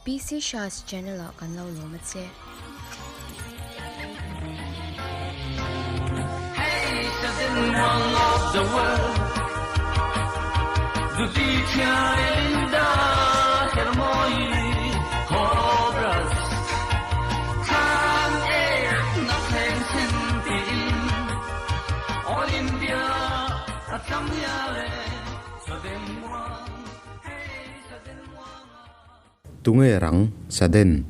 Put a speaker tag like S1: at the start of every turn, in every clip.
S1: PC Shah's channel ah kan lo lawm a che.
S2: Tunge rang, sudden,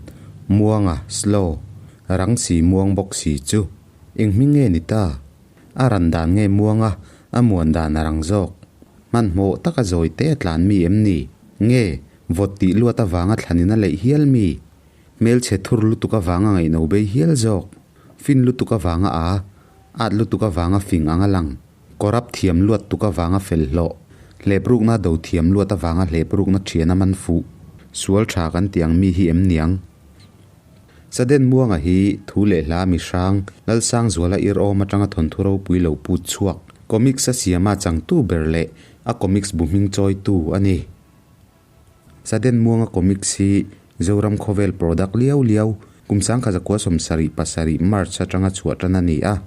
S2: muanga, slow, rang si muang bawk si chu eng hming nge ni ta? A ran dan nge muanga, a muan dan a rang zawk? Hmanhmawh taka zawi te a tlan mi em ni? Nge, vawt tih luat avanga thlanin a leih hial mi? Hmelchhe thur lutuk avanga ngaihno bei hial zawk? Fin lutuk avanga a, at lutuk avanga fing ang a lang? Corrupt thiam luat tuk avanga fel hlawh, hleprukna do thiam luat avanga hleprukna thian a man fuh, sual tha kan tih ang mi hi em niang? Saden Muanga hi thu leh hla mi hrang, Lalsangzuala ir awm atanga thawnthu ropui lo put chhuak, comics a siama changtu ber leh a comics bu hming chawitu a ni. Saden Muanga comics hi Zoram khawvel product liau liau, kum 1977 March atanga chhuah tan a ni a.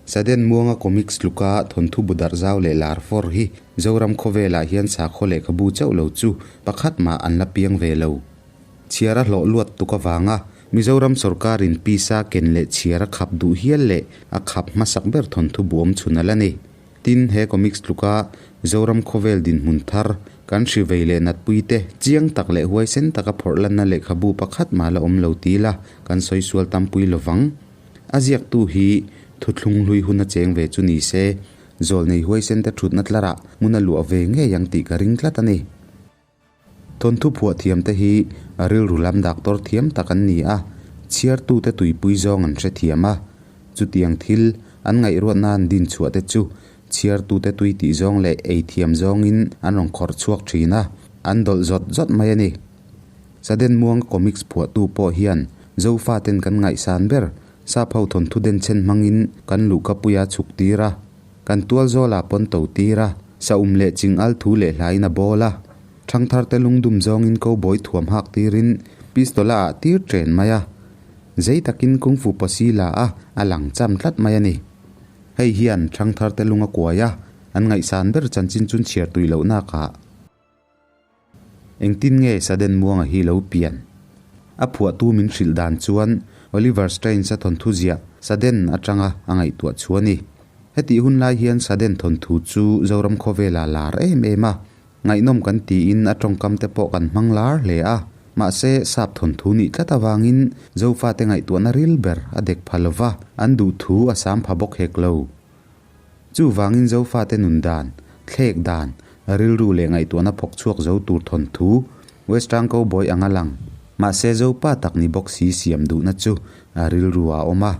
S2: Saden Muanga Comics tluka thawnthu bu darh zau leh lar fawr hi Zoram khawvelah hian sakhaw lehkhabu chauh lo chu pakhat mah an la piang ve lo. Chhiar a hlawh luat tuk avanga Mizoram sawrkarin pisa ken leh chhiar a khap duh hial leh a khap hmasak ber thawnthu bu awm chhun a la ni. Tin, he comics tluka Zoram khawvel dinhmun thar kan hri vei leh natpui te chiang tak leh huaisen taka phawrh lanna lehkhabu pakhat mah la awm lo ti ila kan sawi sual tampui lovang. A ziaktu hi thuthlung hlui hun a cheng ve chu ni se, zawlnei huaisen te thutna tlarah hmun a luah ve ngei ang tih ka ring tlat a ni. Thawnthu phuah thiam te hi a rilru lam doctor thiam tak an ni a, chhiartute tuipui zawng an hrethiam a, chutiang thil an ngaihruatna an din chhuah te chu chhiartute tui tih zawng leh ei thiam zawngin an rawn khawrh chhuak thin a, an dawlh zawt zawt mai a ni. Saden Muang Comics phuahtu pawh hian Zofaten kan ngaihsan ber Sap ho thawnthu denchhen hmangin kan luhka puia chhuk tir a, kan tual zawlah pawn to tir a, saum leh ching al thu leh hlain a bawl a, thangthar te lungdum zawngin cowboy thuam hak tirin pistol a ah tir chen mai a, zei takin kung fu pawsi la a, a lang cham tlat mai a ni. Hei hian thangthar te lung a kuai a, an ngaihsan ber chanchin chun chhiar tui lohnak ah. Engtin nge Sudden Muanga hi lo pian? A phuahtu min hrilh dan chuan Oliver Strains-a thawnthu ziah Sudden atanga a ngaihtuah chu a ni. Hetih hun lai hian Sudden thawnthu chu Zoram khawvela lar em em a, ngaihnawm kan tiin a tawngkam te pawh kan hmang lar hle a. Mahse, sap thawnthu nih tlat avangin Zofate ngaihtuahna ril ber a dek pha lova, an duhthu a sam pha bawk hek lo. Chuvangin Zofate nun dan, thlek dan, rilru leh ngaihtuahna phawk chhuak zo tur thawnthu, Western Cowboy anga lang, mahse Zopa tak ni bawk si siam duhna chu a rilru ah a awm a.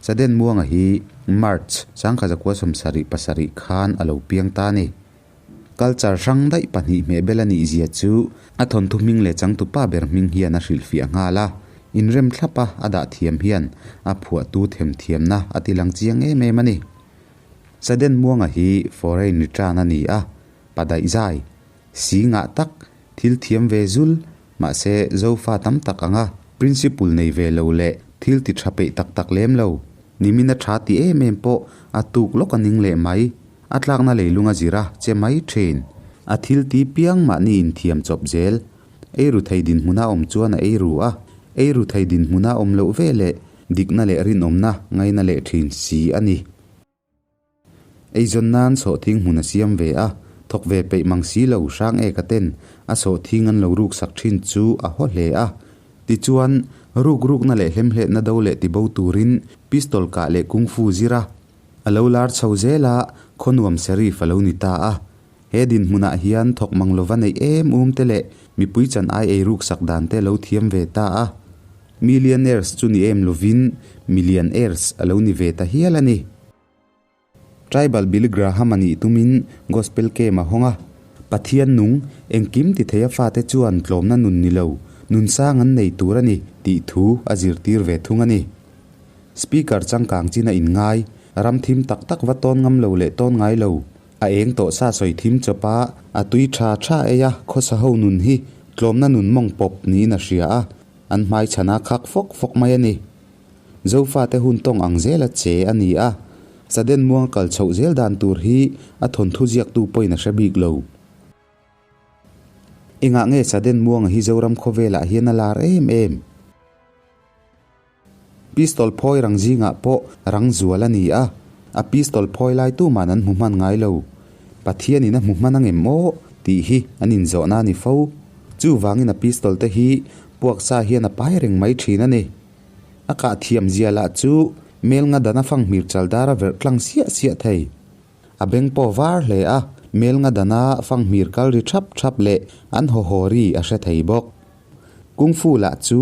S2: Saden Muanga hi March, 1977 khan a lo piang ta a ni. Culture hrang daih pahnih hmehbel a nih zia chu a thawnthu hming leh changtupa ber hming hian a hrilhfiah nghal a, inrem thlapa a dah thiam hian a phuahtu themthiamna a tilang chiang em em a ni. Saden Muanga hi foreign return a ni a, padaih zai, si ngah tak, thil thiam ve zul, mahse Zofa tam tak anga principle nei ve lo leh thil ti tha peih tak tak lem lo, nimin a tha ti em em pawh a tuk lawk a ning leh mai. A tlakna leilung a zir a, che mai thin. A thil ti piang mahni inthiam chawp zel. Eiru thei dinhmuna awm chuan a eiru a, eiru thei dinhmuna awm loh ve leh dikna leh rinawmna ngaina leh thin si a ni. Eizawn nan sawhthing hmun a siam ve a, thawk ve peih mang si lo hrang eka ten a sawhthing an lo ruksak thin chu a haw hle a. Tichuan, ruk rukna leh hlemhletna do leh tibo turin pistol kah leh kungfu zir a, A lo lar chho zel a, khawnuam Sheriff a lo ni ta a. He dinhmunah hian thawk mang lova neih em um te leh mipui chan ai ei ruk sak dan te lo thiam ve ta a. Millionaires chu ni em lovin Millionaires a lo ni ve ta hial a ni. Tribal Billy Graham a nih tumin Gospel Camp a hawng a. Pathian nung, engkim ti thei a fate chuan tlawmna nun ni lo, nun sang an nei tur a ni tih thu a zirtir ve thung a ni. Speaker changkang chin a inngai, ram thim tak tak va tawn ngam lo leh tawn ngai lo, a eng tawh sa sawi thim chawp a, a tui tha tha ei a, khawsa ho nun hi Tlawmna nun mawng pawp niin a hria a, an hmai chhan a khak fawk fawk mai a ni. Zofate hun tawng ang zela che a ni a, Sudden muang kal chhoh zel dan tur hi a thawnthu ziaktu pawhin a hre bik lo. Engah nge Sudden muanga hi Zoram khawvelah hian a lar em em? Pistol phawi rang zingah pawh rang zual a ni a, a pistol phawi lai tuman an hmu hman ngai lo. Pathianin a hmu hman ang em aw? tih hi an inzawhna a ni fo. Chuvangin a pistol te hi puak sa hian a pai reng mai thin a ni. A kah thiam zia lah chu mel nga dana fanghmir chal dar a verh tlang siah siah thei. A beng pawh var hle a, mel nga dana fanghmir kal ri thap thap leh an haw haw ri a hre thei bawk. Kung Fu lah chu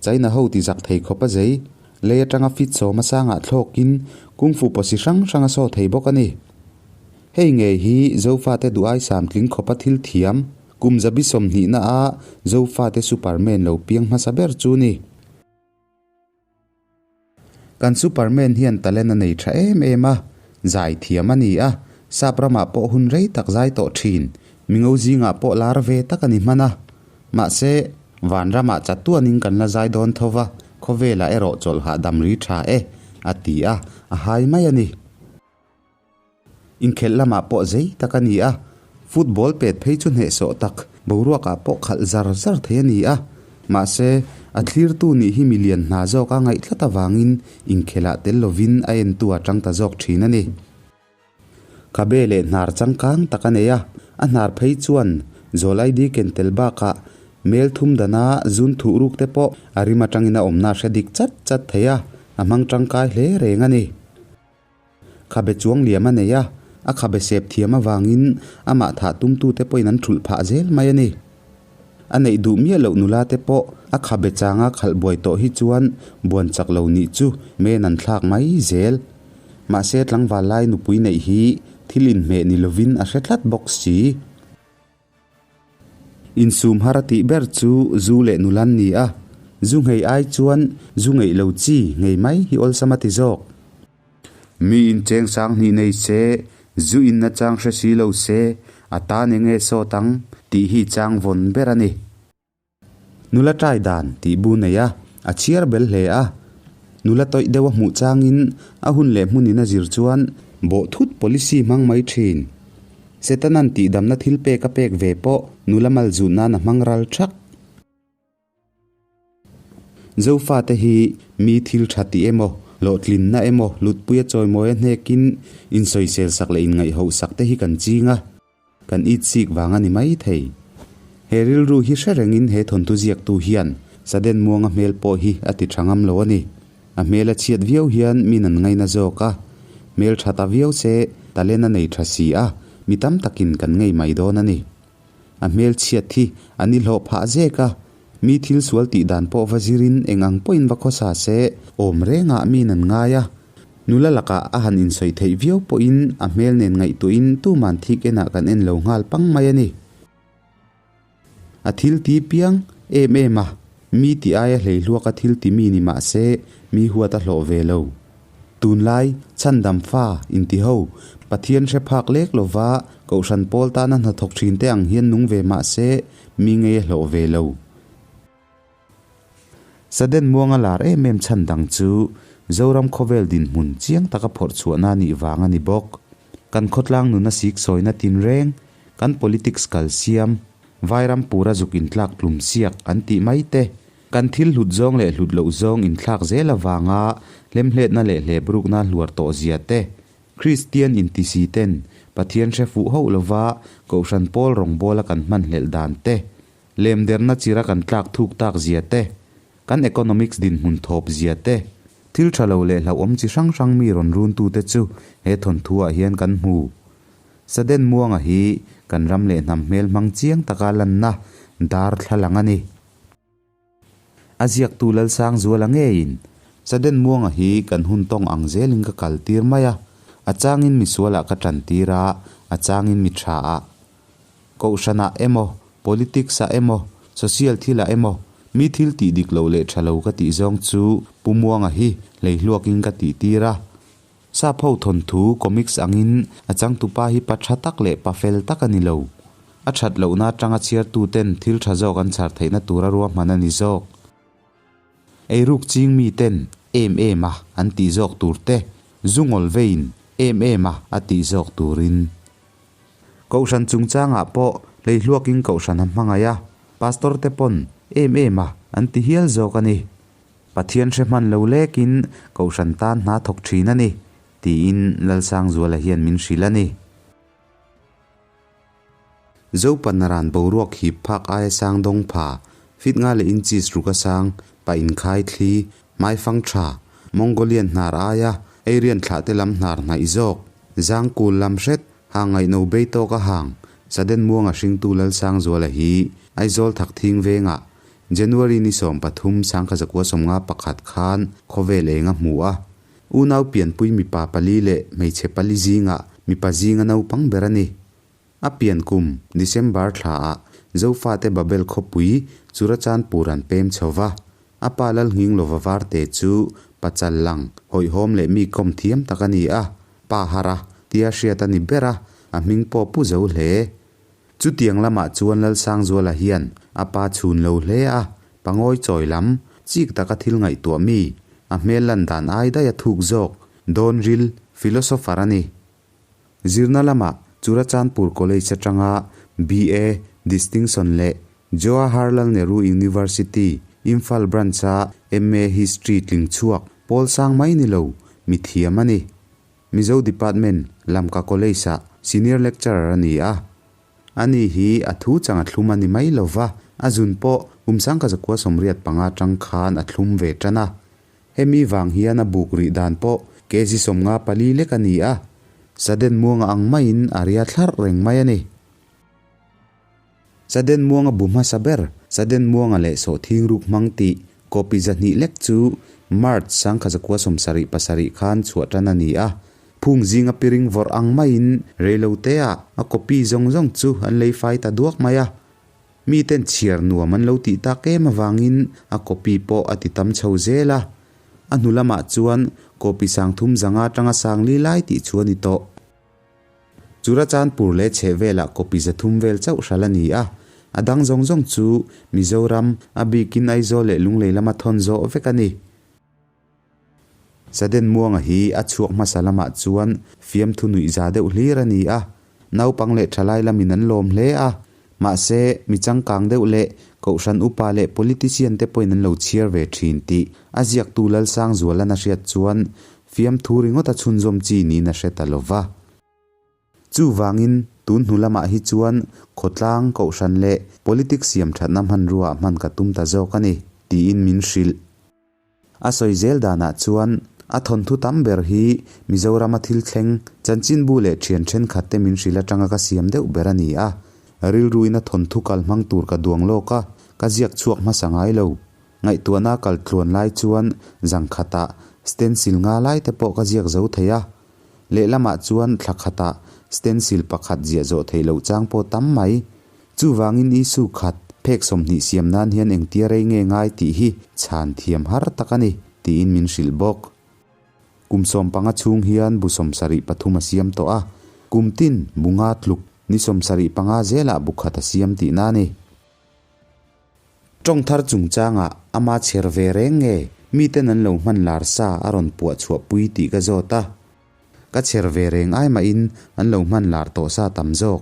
S2: China ho ti zak thei khawp a zei, lei atanga fit sawm a sangah thlawkin Kung Fu pawsi hrang hrang a saw thei bawk a ni. Hei ngei hi Zofate duh aisam tling khawpa thil thiam, kum zabi sawmhnihna a Zofate Superman lo piang hmasa ber chu ni. Kan Superman hian talent a nei tha em em a, zai thiam a ni a, sap ramah pawh hun rei tak zai tawh thin, mingo zingah pawh lar ve tak a ni hman a. Mahse, van ramah chatuanin kan la zai dawn tho va, khawvelah erawh chawlh hahdam ri tha e, a ti a, a hai mai a ni. Inkhelh lamah pawh zei tak a ni a, football pet phei chu hnehsawh tak boruakah pawh khalh zar zar thei a ni a. Mahse, a thlirtu nih hi milian hna zawk a ngaih tlat avangin inkhelhah tel lovin a entu a tang ta zawk thin a ni. Khabe leh hnar changkang tak a nei a, a hnar phei chuan zawl ID ken tel bakah mel thum dana zun thuh ruk te pawh a rim atangin a awmna a hre dik chat chat thei a, a hmang tangkai hle reng a ni. Khabe chuang liam a nei a, a khabe sep thiam avangin amah thah tumtute pawhin an thulh phah zel mai a ni. A neih duh miah loh nula te pawh a khabe changa khalh buai tawh hi chuan buan chak lo nih chu men an thlak mai zel. Mahse tlangval lai nupui neih hi thil inhmeh ni lovin a hre tlat bawk si. Insum har a tih ber chu zu leh nula an ni a, zu nghei ai chuan zu ngeih lo chi ngei mai hi awlsam a ti zawk. Mi incheng sang hnih nei se, zu in nachang hre si lo se, a tan eng nge sawt ang tih hi chang vawn ber a ni. Nula ṭai dan tih bu nei a, a chhiar bel hle a. Nula tawih deuh a hmuh changin a hun leh hmunin a zir chuan bawh thut policy hmang mai ṭhin. Setanan tihdamna thil pek a pek ve pawh nula mal zut nan a hmang ral ṭhak. Zofate hi mi thil ṭha tih emaw, hlawhtlinna emaw, hlutpuia chawimawi a hnekin insawisel sak leh inngaihhoh sak te hi kan ching a. Kan itsik vang a ni mai thei. He rilru hi hre rengin he thawnthu ziaktu hian Sudden Muanga hmel pawh hi a ti tha ngam lo a ni. A hmel a chhiat viau hian min an ngaina zawk a, hmel tha ta viau se talent a nei tha si a, mi tam takin kan ngei mai dawn a ni. A hmel chhiat hi a ni hlawh phah zek a, mi thil sual tih dan pawh va zirin eng ang pawhin va khawsa se awm rengah min an ngai a. Nula lakah a han insawi theih viau pawhin a hmel nen ngaihtuahin tuman thik enah kan en lo nghal pang mai a ni. A thil ti piang em em a, mi ti aia hleihluaka thil ti mi ni mah se mi huat a hlawh ve lo. Tunlai chhandam fa inti ho, Pathian hre phak lek lova Kohhran pawl tana hnathawk thinte ang hian nung ve mah se mi ngei a hlawh ve lo. Sudden muanga lar em em chhan dang chu Zoram khawvel dinhmun chiang taka phawrh chhuahna a nih vang a ni bawk. Kan khawtlang nuna sik sawina tinreng, kan politics kal siam, vairam pura zuk intlak tlum siak an tih mai te, kan thil hlut zawng leh hlut loh zawng inthlak zel avanga hlemhletna leh hleprukna hluar tawh zia te, Kristian intisi ten Pathian hre fuh hauh lova Kohhran pawl rawngbawla kan hmanhlelh dan te, Lemderna chira kan tlak thuk tak zia te, kan economics dinhmun thawp zia te, thil tha lo leh hlauhawm chi hrang hrang mi rawn runtute chu he thawnthu ah hian kan hmu. Sudden Muanga hi kan ram leh hnam hmel hmang chiang taka lanna dar thlalang a ni. A ziaktu Lalsangzuala ngeiin Sudden Muanga hi kan hun tawng ang zelin ka kal tir mai a, a changin misualah ka tan tir a, a changin mi tha ah. Kohhranah emaw, politics-ah emaw, social thilah emaw, mi thil tih dik loh leh tha lo ka tih zawng chu Pu Muanga hi hleihluakin ka tih tir a. Sap ho thawnthu comics angin a changtupa hi pa tha tak leh pa fel tak a ni lo. A that lohna atanga chhiartuten thil tha zawk an chhar theihna tura ruahman a ni zawk. Eiruk ching miten em em a an tih zawk tur te, zu ngawl veiin em em a a tih zawk turin. Kohhran chungchangah pawh hleihluakin kohhran a hmangaih a, pastor te pawn em em a an ti hial zawk a ni. Pathian hre hman lo lekin kohhran tan hna thawk thin a ni, tiin Lalsangzuala hian min hrilh a ni. Zopanaran boruak hip phak aia sang dawng pha, fit nga leh inches ruk a sang, pa inkhai thli, hmaifang tha, Mongolian hnar aia Aryan thlahte lam hnar hnaih zawk, zangkul lam hret, hang ngaihno bei tawk a hang, Saden Muanga hringtu Lalsangzuala hi Aizawl Thakthing vengah January ni 13 1951 khan khawvel eng a hmu a. Unau pianpui mipa pali leh hmeichhe pali zingah mipa zinga naupang ber a ni. A pian kum December thlaah Zofate Babel khawpui Churachandpur an pem chho va. A pa Lalnghing lova varte chu pachal lang hawihhawm leh mi kawm thiam tak a ni a, pa har a tia hriat a ni ber a, a hming pawh pu zo hle. Chutiang lamah chuan Lalsangzuala hian a pa chhun lo hle a, pangawi chawi lam, chik taka thil ngaihtuah mi, a hmel lan dan ai daih a thuk zawk, dawn ril, philosopher a ni. Zirna lamah Churachandpur College atanga BA, Distinction, leh Jawaharlal Nehru University, Imphal Branch-a MA History tling chhuak pawl sang mai ni lo, mi thiam a ni. Mizo Department, Lamka College-ah Senior Lecturer a ni a. Ani hi a thu chang a thlum a ni mai lo va, a zun pawh kum 1985 atang khan a thlum ve tan a. Hemi vang hian a buk rih dan pawh kg 54 lek a ni a, Sudden Muanga ang maiin a ria thlarh reng mai a ni. Sudden Muanga bu hmasa ber, Sudden Muanga leh Sawhthing ruk hmang tih copy 200 lek chu March 1977 khan chhuah tan a ni a. Phung zinga piring vawrh ang maiin reiloteah a copy zawng zawng chu an lei fai ta duak mai a. Miten chhiar nuam an lo tih tak em avangin a copy pawh a ti tam chho zel a. A hnu lamah chuan copy 3300 atanga 4000 lai tih chu a ni tawh. Churachandpur leh chhehvelah copy 300 vel chauh hral a ni a, a dang zawng zawng chu Mizoram, a bikin Aizawl leh Lunglei lama thawn zawh vek a ni. Sudden Muanga hi a chhuak hmasa lamah chuan fiamthu nuihza deuh hlir a ni a, naupang leh thalai lamin an lawm hle a, mahse mi changkang deuh leh kohhran upa leh politician te pawhin an lo chhiar ve thin tih a ziaktu Lalsangzualan a hriat chuan Fiamthu ringawt a chhunzawm chi niin a hre ta lo va. Chuvangin, tun hnu lamah hi chuan khawtlang, kohhran leh politics siam thatna hmanrua ah hman ka tum ta zawk a ni, tiin min hrilh. A sawi zel danah chuan, a thawnthu tam ber hi Mizorama thil thleng, chanchinbu leh thian thenkhat te min hrilh atanga ka siam deuh ber a ni a. Rilruin a thawnthu kal hmang tur ka duang lawk a, ka ziak chhuak hmasa ngai lo. Ngaihtuahna kal tluan lai chuan zang khatah stencil nga lai te pawh ka ziak zo thei a. Lehlamah chuan thla khatah stencil pakhat ziah zawh theih loh chang pawh tam mai. Chuvangin issue khat phek 20 siam nan hian engtia rei nge ngai tih hi chhan thiam har tak a ni, tiin min hrilh bawk. Kum 15 chhung hian bu 73 a siam tawh a, kum tin bu nga tluk ni 75 zelah bu khat a siam tihna a ni. Tawng thar chungchangah ama chher ve reng nge miten an lo hman lar sa a rawn puah chhuah pui tih ka zawt a. Ka chher ve reng ai mahin an lo hman lar tawh sa tam zawk.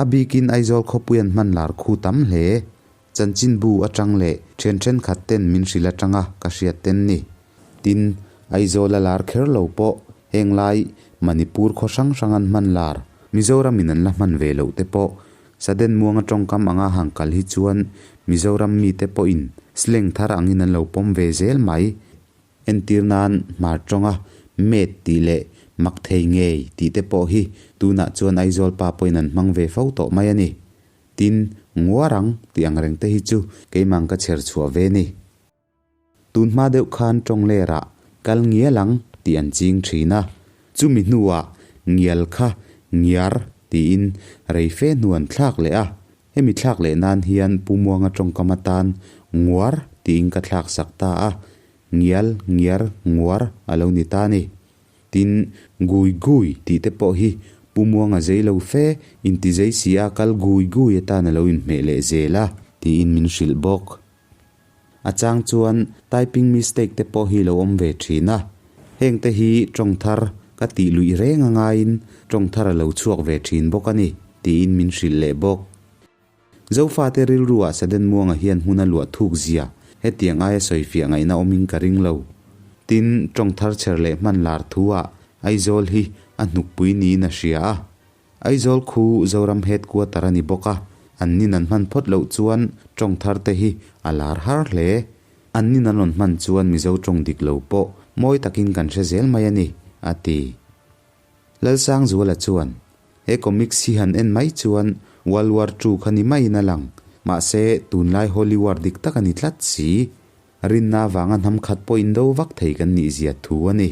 S2: A bikin Aizawl khawpui an hman lar khu tam hle. Chanchinbu atang leh thian thenkhat ten min hrilh atanga ka hriat ten ni. Tin, Aizawl a lar kher lo pawh heng lai Manipur khaw hrang hrang an hman lar, Mizoramin an la hman ve loh te pawh Sudden Muanga tawngkam anga hang kal hi chuan Mizoram mite pawhin slang thar angin an lo pawm ve zel mai. Entir nan hmar tawnga met tih leh mak thei ngei tih te pawh hi tunah chuan Aizawl pa pawhin an hmang ve fo tawh mai a ni. Tin, nguar ang tih ang reng te hi chu keimah ka chher chhuah ve ni. Tun hma deuh khan tawng lerah kal ngial ang tih an ching thin a, chumi hnuah ngial kha ngiar tiin rei fe hnu an thlak leh a, hemi thlak leh nan hian Pu Muanga tawngkam atan nguar tiin ka thlak sak ta a, ngial, ngiar, nguar a lo ni ta a ni. Tin, gui gui tih te pawh hi Pu Muanga zei lo fe, inti zei si a kal gui gui atan a lo inhmeh leh zel a, tiin min hrilh bawk. A chang chuan typing mistake te pawh hi lo awm ve thin a, heng te hi tawng thar ka tih luih reng a ngaiin tawng thar a lo chhuak ve thin bawk a ni, tiin min hrilh leh bawk. Zofate rilruah Sudden Muanga hian hmun a luah thuk zia hetiang aia sawifiah ngaihna awmin ka ring lo. Tin, tawng thar chher leh hman lar thu-ah Aizawl hi a hnukpui niin a hria a. Aizawl khu Zoram headquarter a ni bawk a, an nin an hman phawt loh chuan tawng thar te hi a lar har hle. An nin an rawn hman chuan Mizo tawng dik lo pawh mawi takin kan hre zel mai a ni, a ti. Lalsangzuala chuan, He comics hi han en mai chuan World War Two kha ni maiin a lang, mahse tunlai Holy War dik tak a ni tlat si. Rinna avanga hnam khat pawh indo vak thei kan nih zia thu a ni.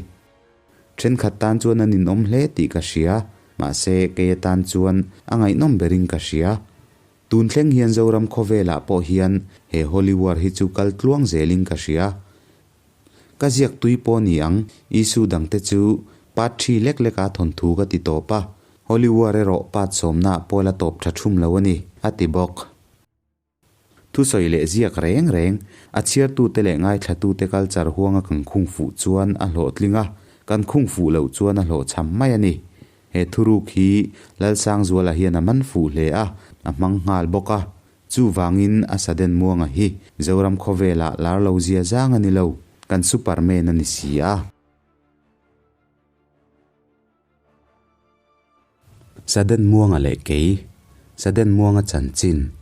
S2: Thenkhat tan chuan an inawm hle tih ka hria, mahse kei atan chuan a ngaihnawm berin ka hria. Tun thleng hian Zoram khawvelah pawh hian he Holy War hi chu kal tluang zelin ka hria. Ka ziak tui pawh ni ang, issue dangte chu part thi lek leka thawnthu ka ti tawp a, Holy War erawh part sawmnaah pawh la tawp tha thum lo a ni, a ti bawk. Thusawi leh ziak reng reng, a chhiartute leh ngaithlatute culture huanga kan khung fuh chuan a hlawhtling a, kan khung fuh loh chuan a hlawhchham mai a ni. He thuruk hi Lalsangzuala hian a man fuh hle a, a hmang nghal bawk a. Chuvangin a Sudden Muanga hi Zoram khawvelah lar lo zia zang a ni lo, kan Superman a ni si a. Sudden Muanga leh kei, Sudden Muanga chanchin.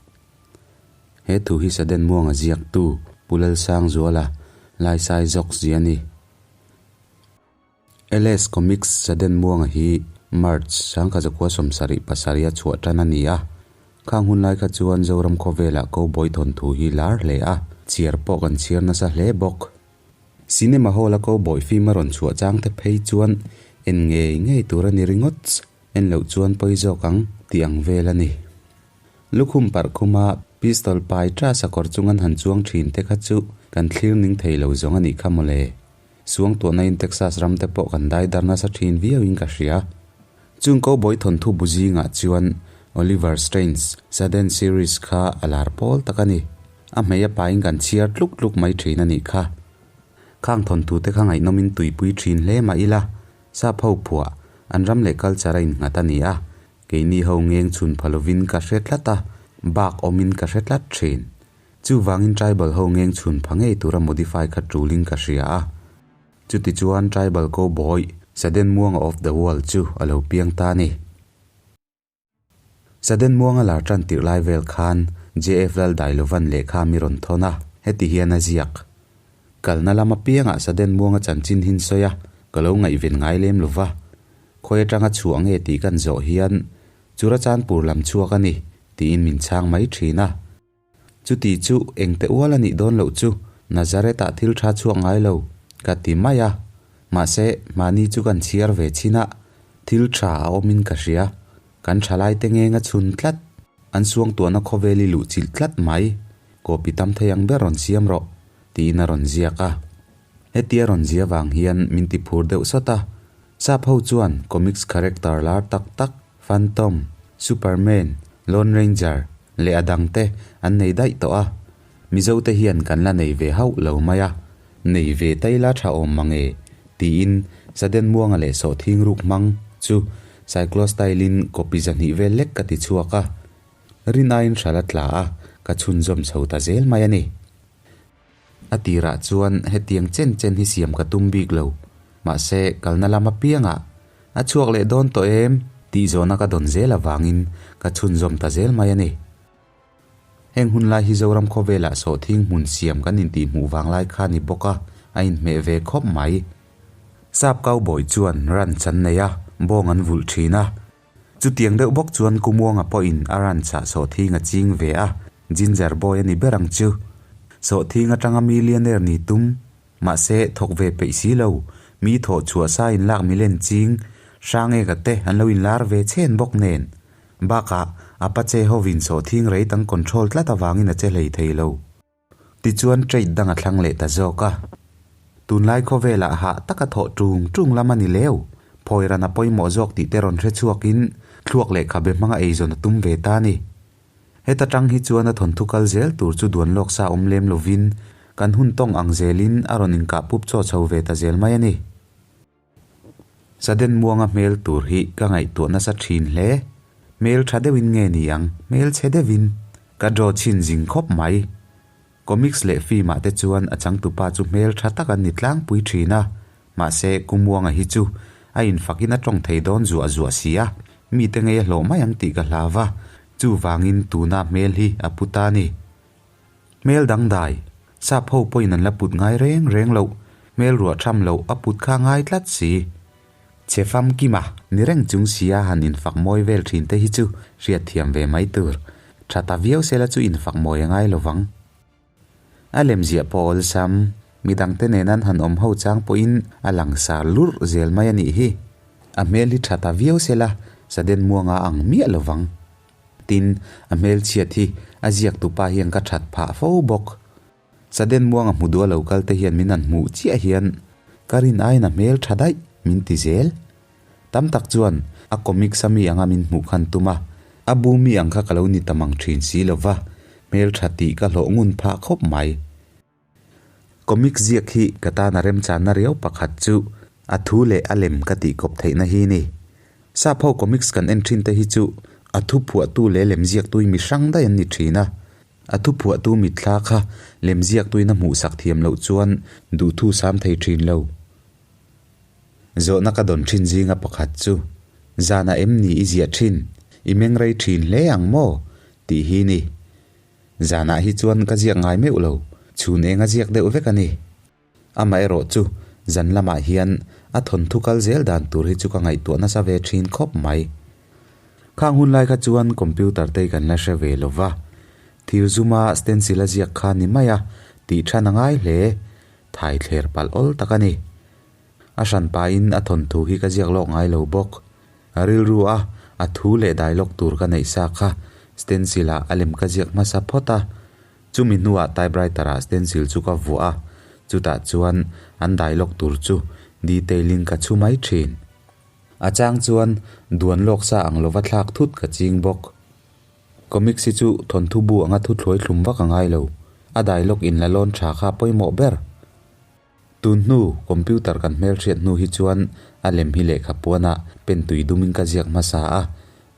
S2: He thu hi Sudden Muanga ziaktu Pu Lalsangzuala Laisai zawk zia a ni. LS Comics Sudden Muanga hi March 1977 a chhuah tan a ni a. Khang hun lai kha chuan Zoram khawvelah Cowboy thawnthu hi lar hle a, chhiar pawh kan chhiar nasa hle bawk. Cinema hall a Cowboy film a rawn chhuah chang te phei chuan en ngei ngei tur a ni ringawt, en loh chuan pawi zawk ang tih ang vel a ni. Lukhum parh khuma pistol pai ta sakawr chung an han chuang thin te kha chu kan thlir ning thei lo zawng a nih kha mawle. Suangtuahna in Texas ram te pawh kan dai dar nasa thin viau in ka hria. Chung cowboy thawnthu bu zingah chuan Oliver Staines Sudden Series kha a lar pawl tak a ni. A hmei a pain kan chhiar tluk tluk mai thin a nih kha. Khang thawnthu te kha ngaihnawm in tuipui thin hle mah ila, sap ho phuah, an ram leh culture a innghat a ni a, keini ho ngeng chhun pha lovin ka hre tlat a, bak awmin ka hre tlat thin. Chuvangin tribal ho ngeng chhun pha ngei tura modify kha tulin ka hria a. Chutichuan tribal cowboy Sudden Muanga of the world chu a lo piang ta a ni. Sudden Muanga lar tan tirh lai vel khan JF Laldailovan lehkha mi rawn thawn a, heti hian a ziak. Kalna lam apiangah Sudden Muanga chanchin hin sawi a, ka lo ngaihven ngai lem lo va. Khawi atanga chhuah nge tih kan zawh hian Churachandpur lam chhuak a ni, tiin min chhang mai thin a. Chuti chu engte ual a nih dawn loh chu Nazareth-ah thil tha chhuak ngai lo, ka ti mai a. Mahse, mahni chu kan chhiar ve chin a, thil tha a awmin ka hria. Kan thalaite ngeng a chhun tlat, an suangtuahna khawvel i luhchilh tlat mai. Copy tam thei ang ber rawn siam rawh, tiin a rawn ziak a. Hetia rawn zia vang hian min ti phur deuh sawt a. Sap ho chuan comics character lar tak tak Phantom, Superman, Lone Ranger leh a dangte an nei daih tawh a, Mizote hian kan la nei ve hauh lo mai a, nei ve ta ila tha awm mange tiin Sudden Muanga leh Sawhthing ruk hmang chu cyclostyle-in copy zahnih vel lek ka ti chhuak a, rin aiin hral a tla a, ka chhunzawm chho ta zel mai a ni. A tirah chuan hetiang chen chen hi siam ka tum bik lo, mahse kalna lam apiangah a chhuak leh dawn tawh em tih zawhna ka dawn zel avangin ka chhunzawm ta zel mai a ni. Heng hun lai hi Zoram khawvelah sawhthing hmun siam kan intihhmuh vang lai kha ni bawk a, a inhmeh ve khawp mai. Sap cowboy chuan ranch an nei a, bawng an vulh thin a. Chutiang deuh bawk chuan Kumuanga pawhin a ranch ah sawhthing a ching ve a, Ginger boy a ni ber ang chu. Sawhthing atanga millionaire ni tum, mahse thawk ve peih si lo, mi thawh chhuah sa in lak milen ching, Hrangeka te an lo inlar ve chhen bawk nen. Bakah, Apache hovin sawhthing rate an control tlat avangin a che hlei thei lo. Tichuan trade dang a thlang leh ta zawk a. Tunlai khawvelah hah taka thawh tung tung lam a ni leu. Phawi ran a pawimawh zawk tih te rawn hre chhuakin thluak leh khabe hmanga eizawn a tum ve ta a ni. Heta tang hi chuan a thawnthu kal zel tur chu duan lawk sa awm lem lovin kan hun tawng ang zelin a rawn inkah pup chaw chho ve ta zel mai a ni. Sudden Muanga hmel tur hi ka ngaihtuah nasa thin hle. Hmel tha deuhin nge ni ang, hmel chhe deuhin. Ka draw chhin zing khawp mai. Comics leh film ah te chuan a changtupa chu hmel tha tak an ni tlangpui thin a, mahse Kumuanga hi chu a infakin a tawng thei dawn zuah zuah si a, mite ngei a hlawh mai ang tih ka hlau va, chuvangin tuna hmel hi a pu ta a ni. Hmel dangdai, sap ho pawhin an la put ngai reng reng loh, hmel ruah tham loh a put kha ngai tlat si. Che famkima ni reng chung sia han infak mawi vel thin te hi chu hriatthiam ve mai tur. Tha ta viau sela chu infak mawi a ngai lovang. A lemziah pawh awlsam, midangte nen an han awm ho chang pawhin a langsar lurh zel mai a nih hi. A hmel hi tha ta viau sela Sudden Muanga ang miah lovang. Tin, a hmelchhiat hi a ziaktupa hian ka that phah fo bawk. Sudden Muanga hmu duh a lo kal te hian min han hmuh chiah hian ka rin aiin a hmel tha daih min ti zel. Tam tak chuan a comics a mi anga min hmuh khan tum a, a bu mi ang kha ka lo ni ta mang thin si lo va, hmel tha tih ka hlawh ngun phah khawp mai. Comics ziak hi ka tan a remchanna riau pakhat chu a thu leh a lem ka tih kawp theihna hi ni. Sap ho comics kan en thin te hi chu a thu phuahtu leh lem ziaktui mi hrang daih an ni thin a, A thuphuahtu mitthla kha lemziaktuin a hmuhsak thiam loh chuan duhthu sam thei thin lo. Zawhna ka dawn thin zinga pakhat chu, Zanah em ni i ziah thin? I meng rei thin hle ang maw? tih hi ni. Zanah hi chuan ka ziak ngai meuh lo, chhun eng a ziak deuh vek a ni. Amaherawh chu zan lamah hian a thawnthu kal zel dan tur hi chu ka ngaihtuah nasa ve thin khawp mai. Khang hun lai kha chuan computer te kan la hre ve lo va, thir zuma stencil a ziak kha ni mai a tih than a ngai hle, thai thler palh awl tak a ni. A hran pahin a thawnthu hi ka ziak lawk ngai lo bawk. A rilru a, a thu leh dialogue tur ka neih sa kha stencil ah a lem ka ziak hmasa phawt a. Chumi hnuah typewriter ah stencil chu ka vuah a, chutah chuan an dialogue tur chu detail in ka chhu mai thin. A chang chuan duan lawk sa ang lova thlak thut ka ching bawk. Comics hi chu thawnthu bu anga thu thluai thlum vak a ngai lo, a dialogue in la lawn tha kha pawimawh ber. Tun hnu computer kan hmelhriat hnu hi chuan a lem hi lehkha puanah pen tui dumin ka ziak hmasa a,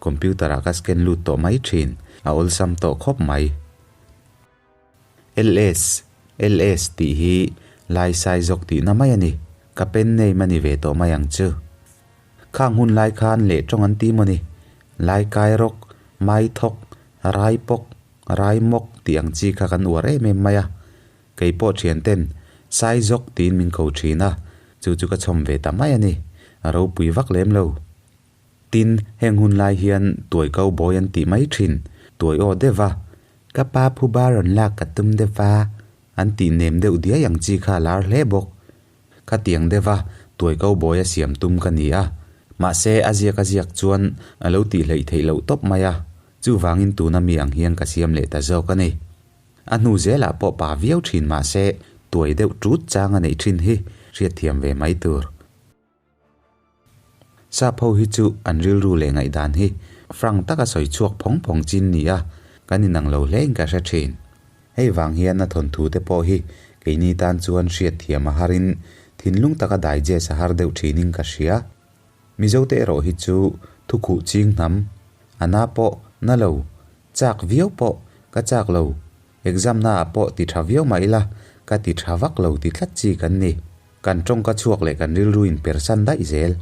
S2: computer ah ka scan lut tawh mai thin, a awlsam tawh khawp mai. LS, LS tih hi lai sai zawk tihna mai a ni, ka pen name a ni ve tawh mai ang chu. Khang hun lai khan leh tawng an ti maw ni? Lai kai rawk, mai thawk, rai pawk, rai mawk tih ang chi kha kan uar em em mai a. Kei pawh thian ten sai zawk tiin min ko thin a, chu chu ka chhawm ve ta mai a ni, a ropui vak lem lo. Tin, heng hun lai hian tuai kau bawi an tih mai thin, tuai aw deuh va, ka pa phuba rawn lak ka tum deuh va, an tih nem deuh diai ang chi kha a lar hle bawk. Khatiang deuh va, tuai kau bawi a siam tum ka ni a, mahse a ziak a ziak chuan a lo tih hleih theih loh tawp mai a, chuvangin tuna mi ang hian ka siam leh ta zawk a ni. A hnu zelah pawh pa viau thin mahse tuai deuh tut chang a neih thin hi hriatthiam ve mai tur. Sap ho hi chu an rilru leh ngaihdan hi frank taka sawi chhuak phawng phawng chin ni a, kan inang lo hlein ka hre thin. Hei vang hian a thawnthu te pawh hi keini tan chuan hriatthiam a harin thinlung taka digest a har deuh thinin ka hria. Mizote erawh hi chu thukhuh ching hnam, a na pawh na lo, chak viau pawh ka chak lo, exam naah pawh ti tha viau mah ila ka ti tha vak lo ti tlat chi kan ni. Kan tawngka chhuak leh kan rilru in persan daih zel.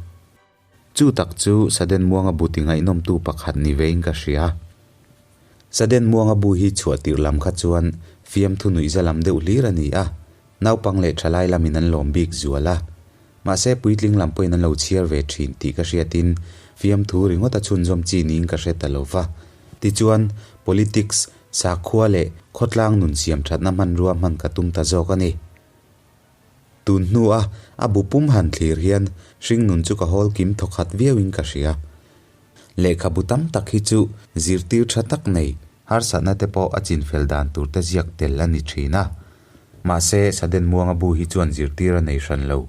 S2: Chu tak chu Sudden Muanga bu ti ngaihnawmtu pakhat ni vein ka hria. Sudden Muanga bu hi chhuah tirh lam kha chuan fiamthu nuihza lam deuh hlir a ni a, naupang leh thalai lamin an lawm bik zual a. Mahse puitling lam pawhin an lo chhiar ve thin tih ka hriatin fiamthu ringawt a chhunzawm chi niin ka hre ta lo va. Tichuan, politics, sakhua leh khawtlang nun siam thatna hmanrua hman ka tum ta zawk a ni. Tun hnua a bu pum han thlir hian hringnun chu ka hawl kim thawkhat viauin ka hria. Lehkhabu tam tak hi chu zirtir tha tak nei harsatna te pawh a chinfel dan tur te ziak tel a ni thin a. Mahse, Sudden Muanga bu hi chuan zirtir a nei hran lo.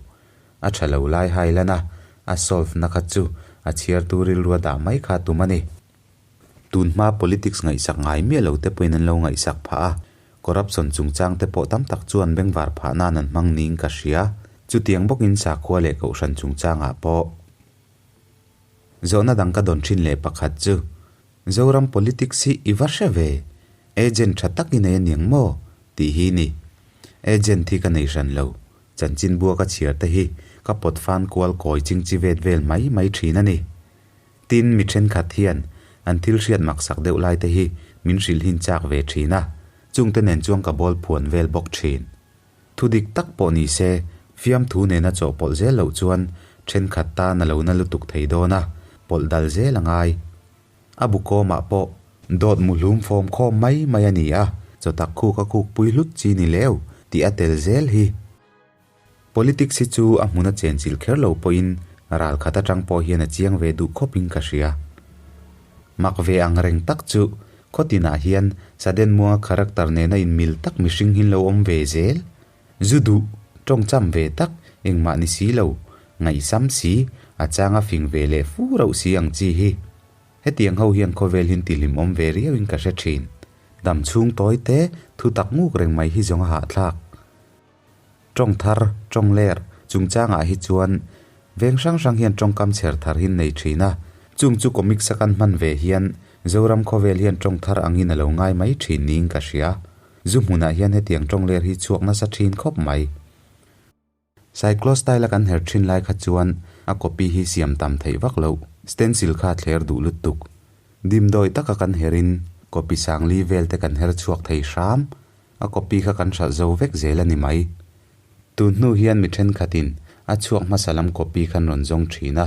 S2: A tha lo lai hai lan a, A solve na kha chu a chhiartu rilrua dah mai kha tum a ni. Tun hma politics ngaihsak ngai miah lo te pawhin an lo ngaihsak phah a, corruption chungchang te pawh tam tak chuan bengvar phah nan an hmang niin ka hria. Chutiang bawkin sakhua leh kohhran chungchangah pawh. Zawhna dang ka dawn thin leh pakhat chu, Zoram politics hi i va hre ve? Agent tha tak i nei aniang maw? tih hi ni. Agent hi ka nei hran lo. Chanchinbua ka chhiar te hi ka pawt fan kual kawi chingchi vet vel mai mai thin a ni. Tin, mi thenkhat hian an thil hriat maksak deuh lai te hi min hrilhin chak ve thin a, chungte nen chuan ka bawl phuan vel bawk thin. Thu dik tak pawh ni se, fiamthu nena chawhpawlh zel loh chuan thenkhat tan a lo na lutuk thei dawn a, pawlh dal zel a ngai. A bu kawmah pawh dawt muhlum fawm khawm mai mai a ni a, chawtak khuk a khuk pui hlut chi ni leu tih a tel zel hi. Politics hi chu a hmun a chenchilh kher lo pawhin ral khat atang pawh hian a chiang ve duh khawpin ka hria. Mak ve ang reng tak chu khawtinah hian Sudden Muanga character nena inmil tak mihring hin lo awm ve zel. Zu duh, tawngcham ve tak, engmah ni si lo, ngaihsam si, a changa fing ve leh fu rauh si ang chi hi. Hetiang ho hian khawvel hin tihlimawm ve riauin ka hre thin. Dam chhung tawi te, thu tak nguk reng mai hi zawng a hahthlak. Tawng thar, tawng ler, chungchangah hi chuan veng hrang hrang hian tawngkam chher thar hi nei thin a, chung chu comics a kan hman ve hian Zoram khawvel hian tawng thar angin a lo ngai mai thin niin ka hria. Zu hmunah hian hetiang tawng ler hi chhuak nasa thin khawp mai. Cyclostyle a kan her thin lai kha chuan a copy hi siam tam theih vak loh, stencil kha thler duh lutuk. Dimdawi taka kan herin copy sangli vel te kan her chhuak thei hram. A copy kha kan hralh zo vek zel a ni mai. Tun hnu hian mi thenkhatin a chhuak hmasa lam copy khan rawn zawng thin a,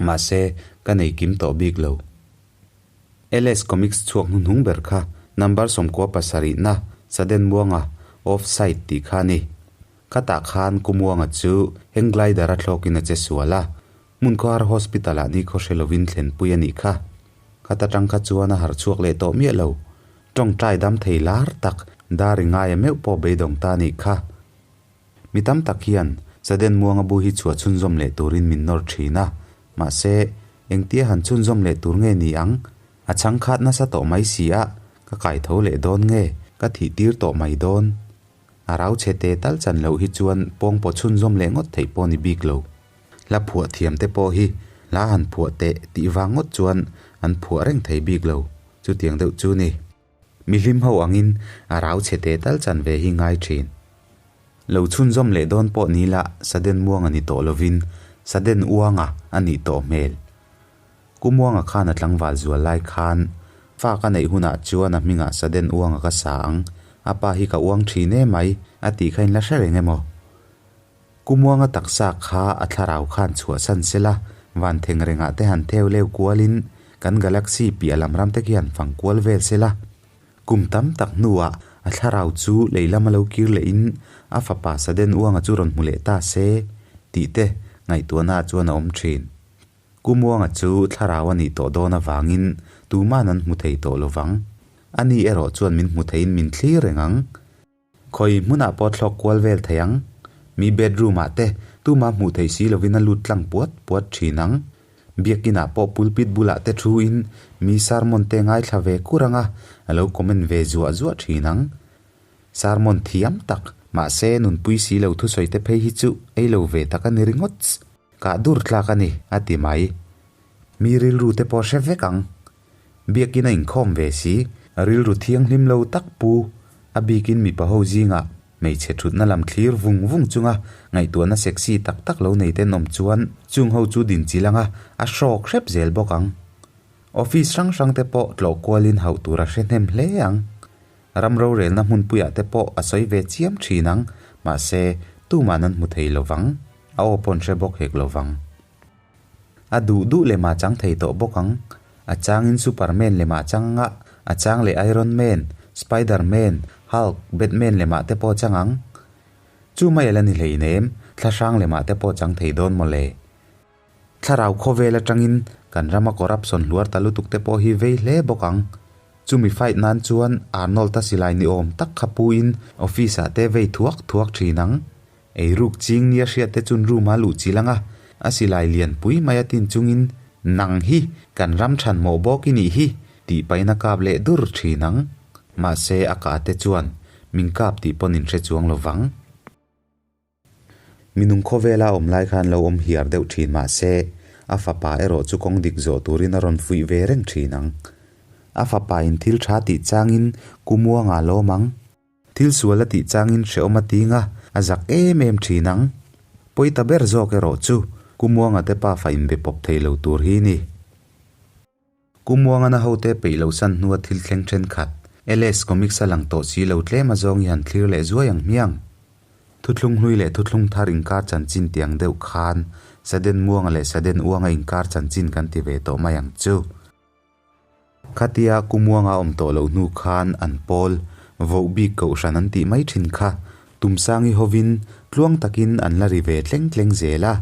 S2: mahse ka nei kim tawh bik lo. LS Comics chhuak hnuhnung ber kha number 97 na Sudden Muanga Off Side tih kha a ni. Khatah khan Ku Muanga chu hang glider a thlawkin a che sual a, Hmunkhawhar Hospital ah nikhaw hre lovin thlenpui a nih kha. Khata tang kha chuan a harh chhuak leh tawh miah lo. Tawngtai dam thei lar tak dar i ngaia meuh pawh beidawng ta a nih kha. Mi tam tak hian Sudden Muanga bu hi chhuah chhunzawm leh turin min nawr thin a, mahse engtia han chhunzawm leh tur nge ni ang? A chhangkhat nasa tawh mai si a, ka kaitho leh dawn nge ka thih tir tawh mai dawn? A rau chhe te tal chan loh hi chuan pawng pawh chhunzawm leh ngawt theih pawh ni bik lo. Hla phuah thiam te pawh hi hla han phuah teh tih vang ngawt chuan an phuah reng thei bik lo, chutiang deuh chu ni. Mihlim ho angin a rau chhe te tal chan ve hi ngai thin. Lo chhunzawm leh dawn pawh ni la Sudden Muanga ni tawh lovin Sudden Uanga a nih tawh hmel. Ku Muanga khan a tlangval zual lai khan fa ka neih hunah chuan a hmingah Sudden Uanga ka sa ang, a pa hi ka uang thin emai a tih kha in la hre reng emaw? Kumuanga taksa kha a thlarau khan chhuahsan sela, van theng rengah te han theu leu kualin kan galaxy piah lam ram te khi han fang kual vel sela. Kum tam tak hnuah a thlarau chu lei lama lo kir lehin a fapa Sudden Uanga chu rawn hmu leh ta se tih te ngaihtuahnaah chuan a awm thin. Kumuanga chu thlarau a nih tawh dawn avangin tuman an hmu thei tawh lovang. Ani erawh chuan min hmu theiin min thlir reng ang. Khawi hmunah pawh thlawk kual vel thei ang. Mi bedroom ah te tuma hmuh theih si lovin a lut tlang puat puat thin ang. Biakin ah pawh pulpit bulah te thu in mi sermon te ngaithla ve kur ang a, a lo comment ve zuah zuah thin ang. Sermon thiam tak, mahse nunpui si lo thusawi te phei hi chu ei lo ve tak a ni ringawt. Kah dur tlak a ni, a ti mai. Mi rilru te pawh hre vek ang. Biakin a inkhawm ve si, rilru thianghlim lo tak pu, a bikin mipa ho zingah hmeichhe thutna lam thlir vung vung chunga ngaihtuahna sexy tak tak lo nei ten awm chuan chung ho chu din chil anga a hrawk hrep zel bawk ang. Office hrang hrang te pawh tlawh kualin hauh tur a hre hnem hle ang. Ram rorelna hmunpuiah te pawh a sawi ve chiam thin ang, mahse tuman an hmu thei lovang, a aw pawn hre bawk hek lovang. A duh duh lema chang thei tawh bawk ang. A changin Superman lema chang anga, a chang leh Iron Man, Spider Man, Hulk, Batman lema te pawh chang ang. Chu mai a la ni hleinem, thla hrang lema te pawh chang thei dawn mawle. Thlarau khawvel atangin kan rama corruption hluar ta lutuk te pawh hi vei hle bawk ang. Chumi fight nan chuan Arnold-a silai ni awm tak kha puin office ah te vei thuak thuak thin ang. Eiruk ching nia hriat te chun room a luh chil anga. A silai lianpui mai a tin chungin, Nang hi kan ram chhan mawh bawk i nih hi, tih pahin a kap leh dur thin ang. Mahse, a kah te chuan min kap tih pawn in hre chuang lo vang. Minung khawvela awm lai khan lo awm hiar deuh thin mah se, a fapa erawh chu kawng dik zawh turin a rawn fuih ve reng thin ang. A fapa in thil tha tih changin Kumuanga lawm ang. Thil sual a tih changin hrehawm a ting a, a zak em em thin ang. Pawi ta ber zawk erawh chu Kumuanga te pafa inbe pawp thei lo tur hi ni. Kumuanga na hote peih lo san hnua thil thleng thenkhat, LS Comics a lang tawh si lo tlem a zawng i han thlir leh zuai ang hmiang. Thuthlung hlui leh thuthlung thar inkar chanchin tiang deuh khan Saden Muanga leh Saden Uanga inkar chanchin kan ti ve tawh mai ang chu. Khatia Kumuanga awm tawh loh hnu khan an pawl voh bik kohhran an tih mai thin kha Tumsangi hovin tluang takin an la ri ve tleng tleng zel a.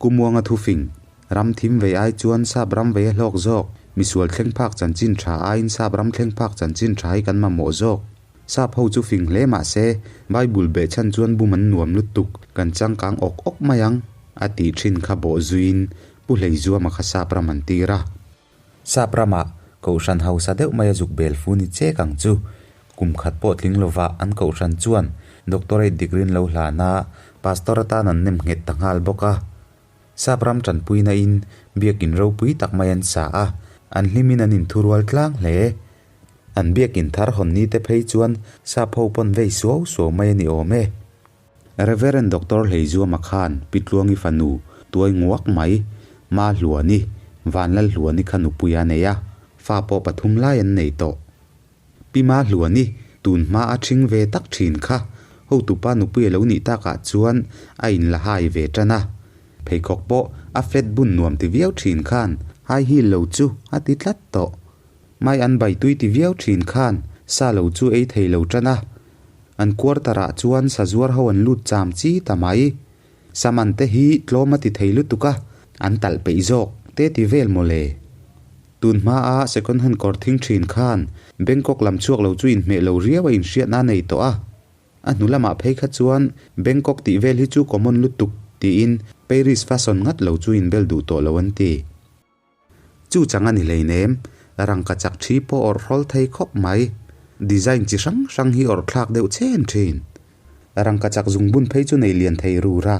S2: Kumuanga thufing, Ram thim vei ai chuan sap ram vei a hlawk zawk, misual thleng phak chanchin tha aiin sap ram thleng phak chanchin tha hi kan mamawh zawk. Sap ho chu fing hle mah se, Bible beh chhan chuan bum an nuam lutuk, kan changkang awk awk mai ang, a tih thin kha bawh zuiin Pu Hleizuama kha sap ram an tir a. Sap ramah Kohhran hausa deuh maia zuk bel fu ni chek ang chu. Kum khat pawh tling lovah an Kohhran chuan Doctorate degree an lo hlan a, Pastor atan an nem nghet ta nghal bawk a. Sap ram tanpuina in biakin ropui tak mai an sa a, an hlimin an inthurual tlang hle. An biakin thar hawn ni te phei chuan sap ho pawn vei suau suau mai a ni awm e. Reverend Doctor Hleizuama khan Pi Tluangi fanu tuai nguak mai, Ma Hluani, Vanlal Hluani kha nupui a nei a, fa pawh pathum lai an nei tawh. Pi Ma Hluani tun hma a ṭhing ve tak ṭhin kha hotupa nupui a lo nih takah chuan a inla hai ve ṭan a, pheikhawk pawh a flat bun nuam ti viau ṭhin khan high heel lo chu a ti tlat tawh. Mai an bai tui ti viau thin khan sa lo chu ei thei lo tan a, an quarter ah chuan sa zuar ho an lut cham chi ta mai. Sa man te hi tlawm a ti thei lutuk a, an talh peih zawk te ti vel mawle. Tun hma a second hand kawr thing thin khan Bangkok lam chhuak lo chu inhmeh lo riau a inhriatna a nei tawh a. A hnu lamah phei kha chuan Bangkok tih vel hi chu common lutuk tiin Paris fashion ngat lo chu inbel duh tawh lo an ti. Chu chang a ni hleinem, rangka chak thi pawh awrh hrawl thei khawp mai. Design chi hrang hrang hi awrh thlak deuh chen thin. Rangka chak zungbun phei chu nei lian thei rur a.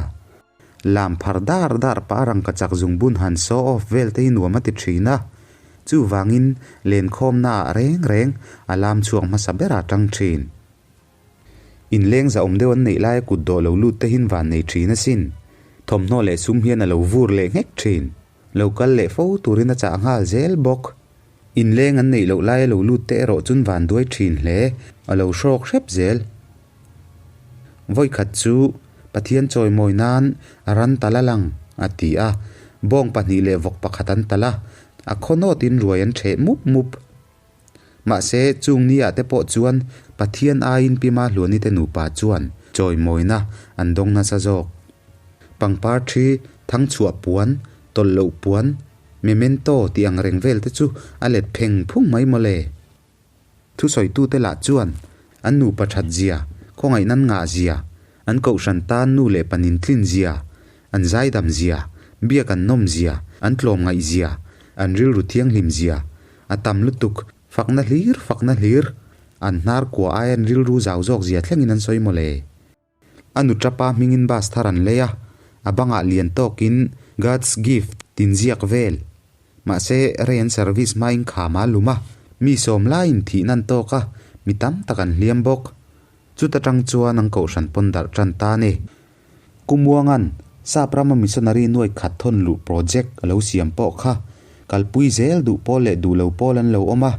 S2: Lam phar dar dar pah rangka chak zungbun han show off vel te hi nuam a ti thin a. Chuvangin lenkhawmna ah reng reng a lam chhuak hmasa ber a tang thin. Inleng zahawm deuh an neih laia kut dawh lo lut te hin van nei thin asin. Thawmhnaw leh sum hian a lo vur leh nghek thin. Lo kal leh fo turin a chah nghal zel bawk. Inleng an neih loh laia lo lut te erawh chun van duai thin hle, a lo hrawk hrep zel. Vawikhat chu Pathian chawimawi nan a ran tal a lang, a ti a. Bawng pahnih leh vawk pakhat an tal a, a khaw nawtin ruai an ṭheh mup mup. Mahse, chung ni ah te pawh chuan Pathian aiin Pi Mahluani te nupa chuan chawimawina an dawng nasa zawk. Pangpar thi, thangchhuah puan, tawlh loh puan, memento tih ang reng vel te chu a let pheng phung mai mawle. Thusawitute lah chuan an nupa that zia, khawngaihna an ngah zia, an kohhran tan nu leh panin tlin zia, an zaidam zia, biak an nawm zia, an tlawmngaih zia, an rilru thianghlim zia, A tam lutuk, fakna hlir fakna hlir, an hnar kua ai an rilru zau zawk zia thlengin an sawi mawle. A nu tapa hmingin bus thar an lei a, a bangah lian tawkin God's gift tin ziak vel. Mahse, rei an service hmain kham a lum a, mi sawm laiin thihna an tawk a, mi tam tak an hliam bawk. Chuta tang chuan an kohhran pawn darh tan ta a ni. Kumuangan, Sap rama missionary nuai khat thawn luh project a lo siam pawh kha kalpui zel duh pawl leh duh lo pawl an lo awm a,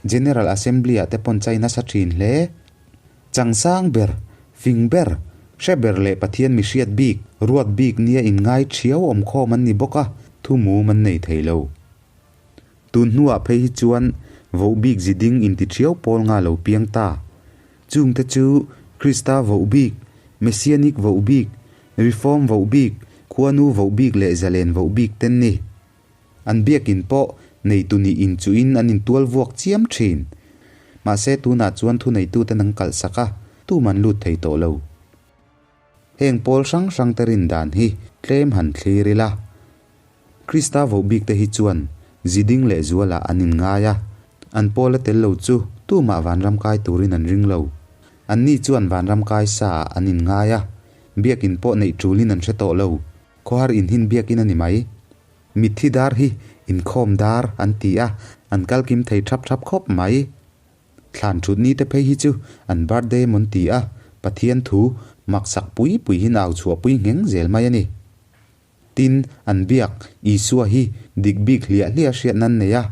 S2: General Assembly ah te pawn chai nasa thin hle. Changsang ber, fing ber, hre ber leh Pathian mihriat bik, ruat bik nia inngai thiau awmkhawm an ni bawk a, thu mum an nei thei lo. Tun hnuah phei hi chuan voh bik ziding inti thiau pawl nga lo piang ta. Chungte chu Krista voh bik, Messianic voh bik, Reform voh bik, Khuanu voh bik leh Zalen voh bik ten ni. An biakin pawh neitu nih inchuhin an intual vuak chiam thin. Mahse tunah chuan thuneituten an kalhsak a, tum an lut thei tawh lo. Heng pawl hrang hrangte rin dan hi tlem han thlir ila. Krista vohbik te hi chuan ziding leh zualah an inngai a, an pawla tel lo chu tumah vanram kai turin an ring lo. Anni chuan vanram kai sa ah an inngai a, biakin pawh neih tulin an hre tawh lo. Khawhar inhin biakin a ni mai. Mitthi dar hi inkhawm dar an ti a, an kal kim thei thap thap khawp mai. Thlan thut ni te phei hi chu an birthday mawn ti a, Pathian thu maksak pui pui hin au chhuahpui ngheng zel mai a ni. Tin, an biak Isua hi dik bik hliah hliah hriat nan nei a,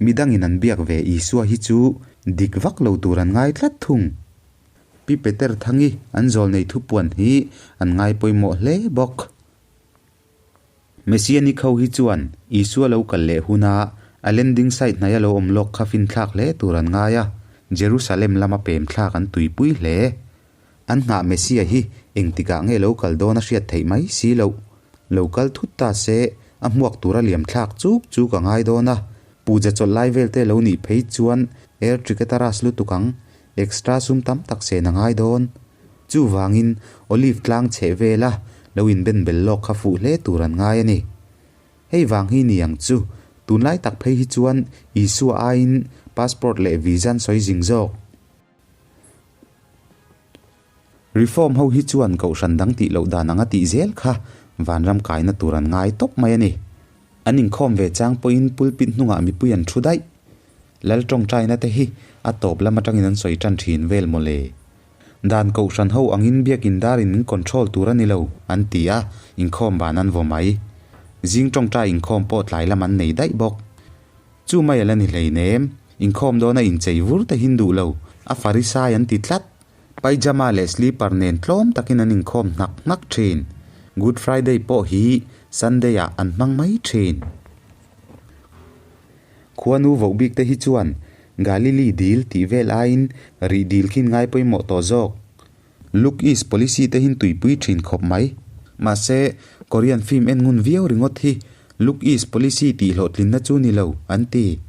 S2: midangin an biak ve Isua hi chu dik vak lo tur an ngai tlat thung. Pi Peter Thangi an zawlnei thupuan hi an ngai pawimawh hle bawk. Messianic ho hi chuan Isua lo kal leh huna a landing site hnaia lo awm lawk kha finthlak hle tur an ngai a, Jerusalem lama pem thlak an tuipui hle. An nghah Messia hi engtikah nge lo kal dawn a hriat theih mai si loh. Lo kal thut ta se, a hmuak tura liam thlak chuk chuk a ngai dawn a. Puja chawlh lai vel te lo nih phei chuan air ticket a rush lutuk ang, extra sum tam tak sen a ngai dawn. Chuvangin Olive tlang chheh vela lo inben bel lawk kha fuh hle tur an ngai a ni. Hei vang hi ni ang chu, tunlai tak phei hi chuan Isua aiin passport leh visa an sawi zing zawk. Reform ho hi chuan kohhran dang tih loh dan anga tih zel kha vanram kaina tur an ngai tawp mai a ni. An inkhawm ve chang pawhin pulpit hnungah mipui an thu daih. Lal tawngtaina te hi a tawp lam atangin an sawi tan thin vel maw le. Dan kohhran ho angin biakin darin min control tur a ni lo an ti a, inkhawm ban an vaw mai. Zing tawngtai inkhawm pawh tlai lam an nei daih bawk. Chu mai a la ni hleinem, inkhawm dawna inchei vur te hin duh lo, a farisai an ti tlat. Pyjama leh sleeper nen tlawm takin an inkhawm hnak hnak thin. Good Friday pawh hi Sunday ah an hmang mai thin. Khuanu voh bik te hi chuan Galili dil tih vel aiin rih dil khin ngai pawimawh tawh zawk. Look East policy te hin tuipui thin khawp mai. Mahse, Korean film en ngun viau ringawt hi Look East policy tih hlawhtlinna chu ni lo, an ti.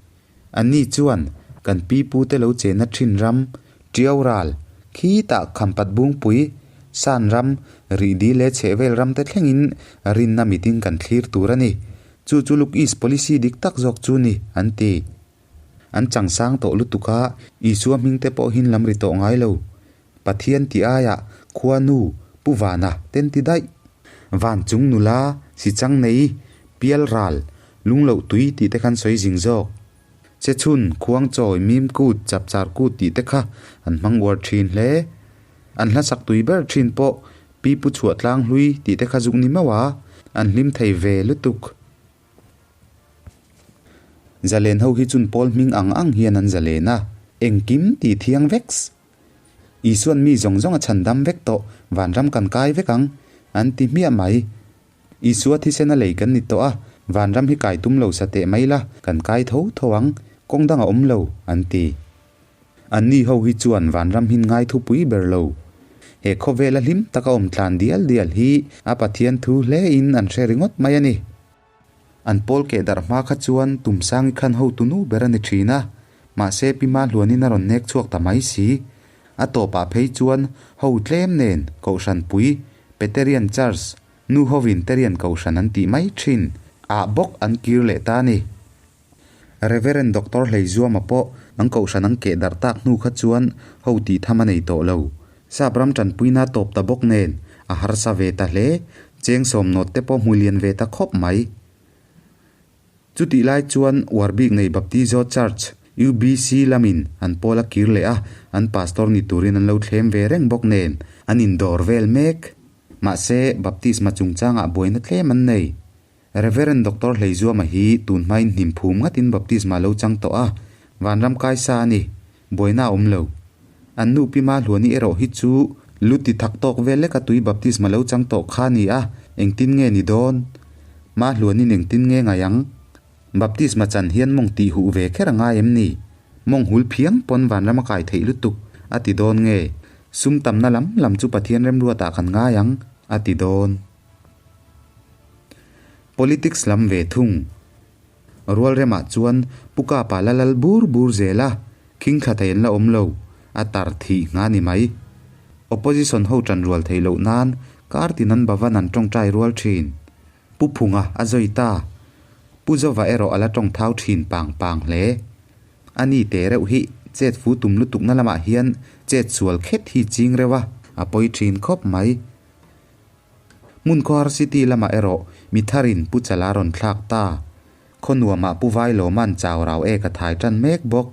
S2: Anni chuan, Kan pi pu te lo chenna thin ram, Tiau ral, khitah Khampat Bungpui, San ram, Rihdi leh chhehvel ram te thlengin rinna mitin kan thlir tur a ni. Chu chu Look East policy dik tak zawk chu ni, an ti. An changsang tawh lutuk a, Isua hming te pawh hin lam ri tawh ngai lo. Pathian ti aiah Khuanu, Pu Vana ten ti daih. Van chung nula, Sichang nei, Pial ral, Lungloh tui tih te khan sawi zing zawk. Che chhun, Khuang chawi, Mim kut, Chapchar kut tih te kha an hmang uar thin hle. An hla sak tui ber thin pawh Pi Pu Chhuah Tlang Hlui tih te kha zuk ni mauh a, an hlim thei ve lutuk. Zalen ho hi chun pawl hming ang ang hian an zalen a, engkim ti thiang veks. Isuan mi zawng zawng a chhan dam vek tawh, vanram kan kai vek ang, an ti hmiah mai. Isua thisen a lei kan ni tawh a, vanram hi kai tum lo sa teh mai la, kan kai tho tho ang, kawng dang a awm lo, an ti. Anni ho hi chuan vanram hin ngai thupui ber lo. He khawvela hlim taka awm tlan dial dial hi a Pathian thu hle in an hre ringawt mai a ni. An pawl keh darh hma kha chuan Tumsangi khan hotu nu ber a ni thin a, mahse Pi Mahluanin a rawn nek chhuak ta mai si. A tawpah phei chuan ho tlem nen Kohhran pui, Peterian Church, nu hovin Terian Kohhran an tih mai thin, ah bawk an kir leh ta a ni. Reverend Doctor Hleizuama pawh an Kohhran an keh darh tak hnu kha chuan ho tih tham a nei tawh lo. Sap ram tanpuina tawp ta bawk nen a harsa ve ta hle, cheng sawm nawt te pawh hmu lian ve ta khawp mai. Chutih lai chuan uar bik nei Baptizo Church, UBC, lamin an pawl a kir leh a, an pastor ni turin an lo thlem ve reng bawk nen an indawr vel mek. Mahse, baptisma chungchangah buaina tlem an nei. Reverend Doctor Hleizuama hi tun hmain hnim phum ngatin baptisma lo chang tawh a, vanram kaisa a ni, buaina a awm lo. An nu Pi Mahluani erawh hi chu lu ti thak tawk vel leka tui baptisma lo chang tawh kha a ni a, engtin nge ni dawn? Mahluanin engtin nge ngai ang? Baptisma chan hian mawng tih huh ve kher a ngai em ni? Mawng hul phiang pawn vanram a kai theih lutuk, a ti dawn nge? Sum tamna lam lam chu Pathian remruatah kan ngai ang, a ti dawn. Politics lam ve thung. Rualremah chuan Pu Kapa la lal bur bur zel a, khing thla thei an la awm lo, a tar thih ngha ni mai. Opposition ho tan rual theih loh nan Kar tin an Bhavan an tawngtai rual thin. Pu Phunga a zawi ta. Pu Zova erawh a la tawng thau thin pang pang hle. A ni teh reuh hi chet fu tum lutukna lamah hian chet sual khet hi ching reuh a, a pawi thin khawp mai. Hmun khawhar city lamah erawh mi tharin Pu Chala rawn thlak ta. Khaw nuamah Pu Vailawma'n chau rau ek a thai tan mek bawk.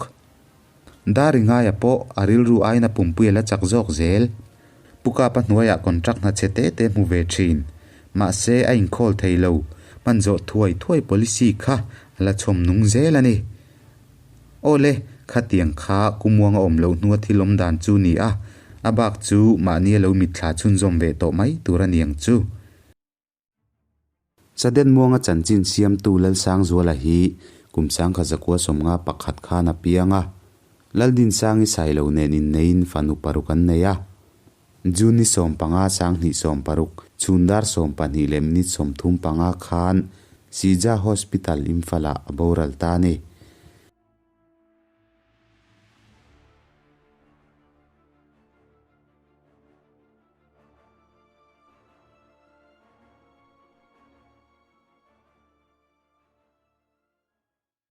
S2: Dari ngaia pawh a rilru aiin a pumpui a la chak zawk zel. Pu Kapa hnuaiah contract hna chhe te te hmu ve thin. Mahse a inkhawl thei lo, hman zawh thuai thuai policy kha a la chhawm nung zel a ni. Aw le, khatiang kha kumuang a awm loh hnua thil awm dan chu ni a, a bak chu mahni a lo mitthla chhunzawm ve tawh mai tur a niang chu. Saden Muanga chanchin siamtu Lalsangzuala hi kum sangkhat zakua sawmnga pakhat khan a piang a, Laldinsangi Sailo nen inneiin fanu paruk an nei a. June ni 15 2016 chhun dar 12 leh minute 35 khan Sija Hospital Imphal-ah a boral ta a ni.